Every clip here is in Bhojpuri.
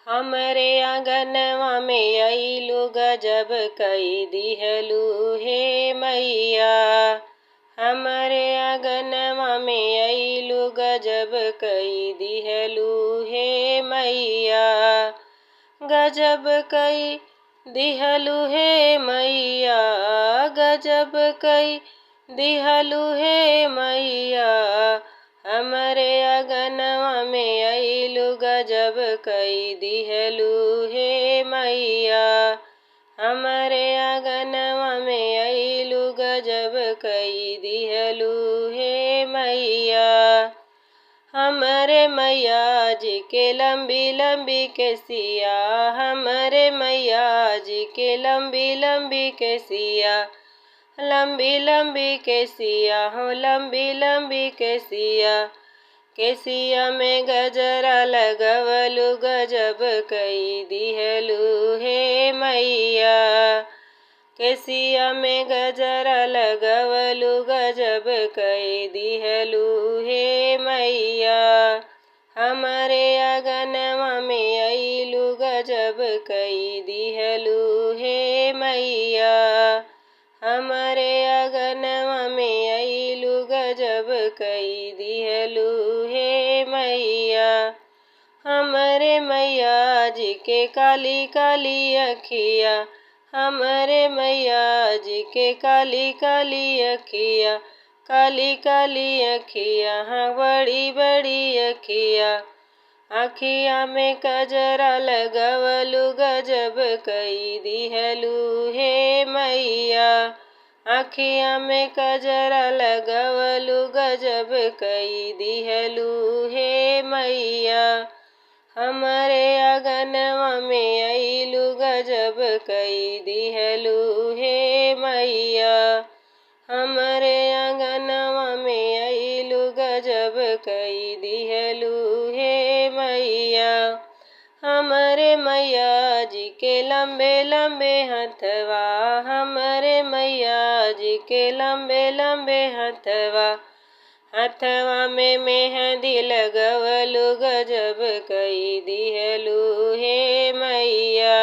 हमरे आंगनवा में अइलू गजब कई दिहलू हे मैया। हमरे आंगनवा में अइलू गजब कई दिहलू हे मैया। गजब कई दिहलू हे मैया, गजब कई दिहलू हे मैया। हमरे आंगनवा में अइलू गजब कई दिहलू हे मैया। हमरे आंगनवा में अइलू गजब कई दिहलू हे मैया। हमरे मैया जी के लंबी लंबी केसिया, हमरे मैया जी के लंबी लंबी केसिया, लंबी लंबी केसिया हो लंबी लंबी केसिया। केसिया में गजरा लगवलू गजब कई दिहलू हे मैया। केसिया में गजरा लगवलू गजब कई दिहलू हे मैया। हमरे आंगनवा में अइलू गजब कई दिहलू हे मैया। हमरे आंगनवा में अइलू गजब कई दिहलू हे मैया। हमरे मैया जी के काली काली अखिया, हमरे मैया जी के काली काली अखिया, काली काली अखिया हाँ बड़ी बड़ी अखिया। अखिया में कजरा लगवलू गजब कई दिहलू हे मैया। अखिया में कजरा लगवलू गजब कई दिहलू हे मैया। हमरे आंगनवा में अइलू गजब कई दिहलू हे मैया। हमरे आंगनवा में अइलू गजब कई दिहलू हे मैया। हमरे मैया जी के लंबे लंबे हथवा, हमरे मैया जी के लंबे लंबे हथवा, हथवा में मेहंदी लगवलू गजब कई दिहलू हे मैया।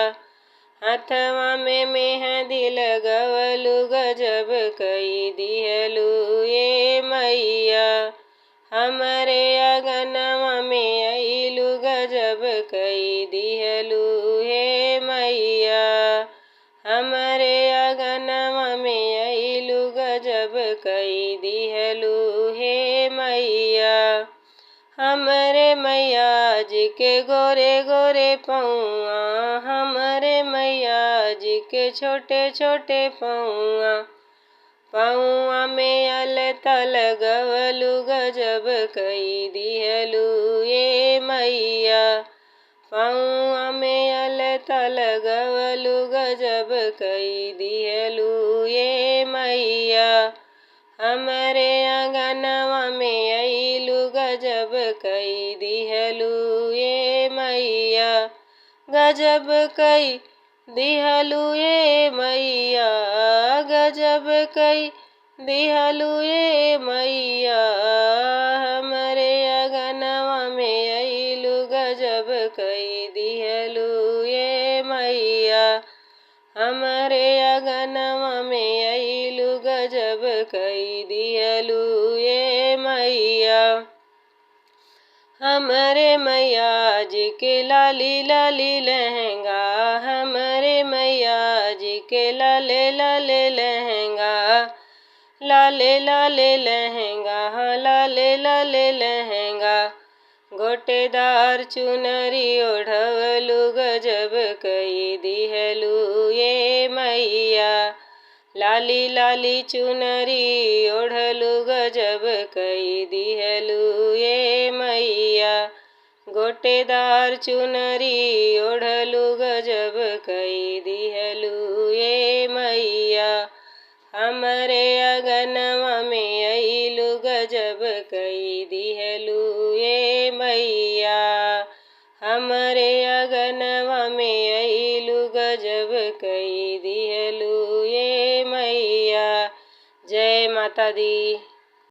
हथवा में मेहंदी लगवलू गजब कई दिहलू हे मैया। हमरे आंगनवा में अइलू गजब कई दिहलू हे मैया। हमरे आंगनवा में अइलू गजब कई दिहलू हे मैया। हमरे मैया जी के गोरे गोरे पौआ, हमरे मैया जी के छोटे छोटे पौआ, पौआ में अलता लगवलू गजब कई दिहलू हे मैया। पौआ में अलता लगवलू गजब कई दिहलू हे मैया। हमरे आंगनवा में अइलू गजब कई दिहलू हे मैया। गजब कई दिहलू हे मैया, गजब कई दिहलू हे मैया। हमरे आंगनवा में अइलू गजब कई दिहलू हे मैया। हमरे आंगनवा में अइलू गजब कई दिहलू हे मैया। हमरे मैया जी के लाली लाली लहंगा, हमरे मैया जी के लाले लाले लहंगा, लाले लाले लहंगा हाँ लाले लाले लहंगा। गोटेदार चुनरी ओढ़वलू गजब कई दिहलू हे मैया। लाली लाली चुनरी ओढ़लू गजब कई दिहलू हे मैया। गोटेदार चुनरी ओढ़लू गजब कई दिहलू हे मैया। हमरे आंगनवा में अइलू गजब कई दिहलू हे मैया। हमरे आंगनवा में अइलू गजब कई दिहलू हे मैया। जय माता दी।